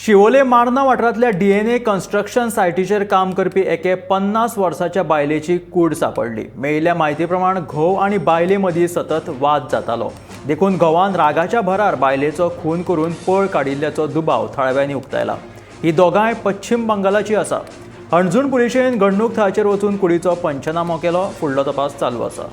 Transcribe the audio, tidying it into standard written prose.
शिवोले मार्ना वाठारांतल्या DNA construction सायटीचेर काम करपी एके 50 वर्साच्या बायलेची कूड सांपडली. मेळिल्ल्या म्हायती प्रमाण घोव आनी बायले मदीं सतत वाद जातालो, देखून घोवान रागाच्या भरार बायलेचो खून करून पळ काडिल्ल्याचो दुबाव थळाव्यांनी उक्तायला. ही दोगांय पश्चिम बंगालाची आसा. हणजूण पुलिशेन घडणूक थळाचेर वचून कुडीचो पंचनामो केलो. फुडलो तपास चालू आसा.